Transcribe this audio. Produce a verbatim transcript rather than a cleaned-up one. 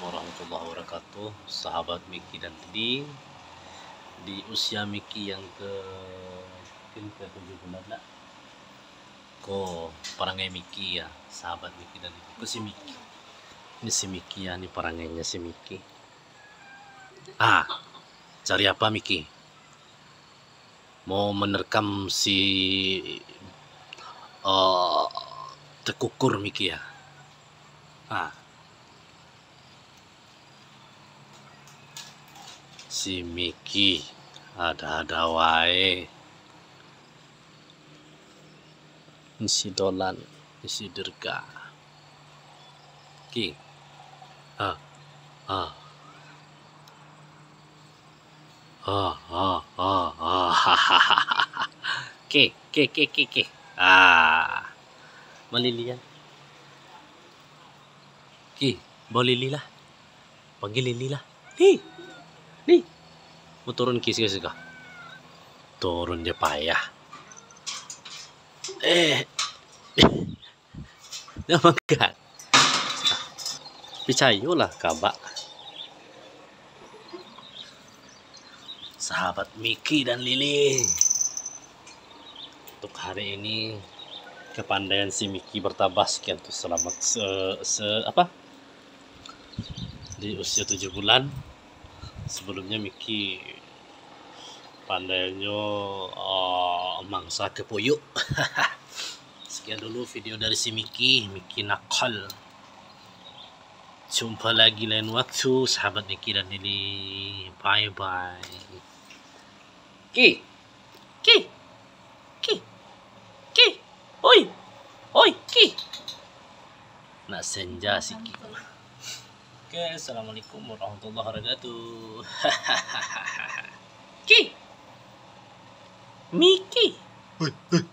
Warahmatullahi wabarakatuh, sahabat Miki dan Lili. Di usia Miki yang ke, mungkin ke tujuh bulan lah. Ko parangai Miki ya, sahabat Miki dan Lili. Ko si Miki. Ini si Miki ya, ini parangainya si Miki. Ah, cari apa Miki? Mau menerkam si, eh, tekukur Miki ya? Ah. Si Miki ada-ada wae. Isi dolan, isi dirga. Ki. Ha. Ha. Ha, ha, ha, ha. Ki, ki, ki, ki, ki. Ah. Malili ya. Ki, bawa Lili lah. Panggil Lili lah. Li. Li. Mau turun Ki, siko, siko. Turun je payah. Eh. Jan manggaek. Picayolah ka abak. Sahabat Miki dan Lili. Untuk hari ini, kepandaian si Miki bertambah sekian tu. Selamat se-, se-, apa? Di usia tujuh bulan. Sebelumnya Miki pandainya, ah, mangsa ke puyuak. Sekian dulu video dari si Miki, Miki nakal. Jumpa lagi lain waktu, sahabat Miki dan Lili. Bye-bye. Ki. Ki. Ki. Ki. Oi. Oi, Ki. Nak senja si Ki. Oke, assalamualaikum warahmatullahi wabarakatuh. Ki. Miki. Oi, oi.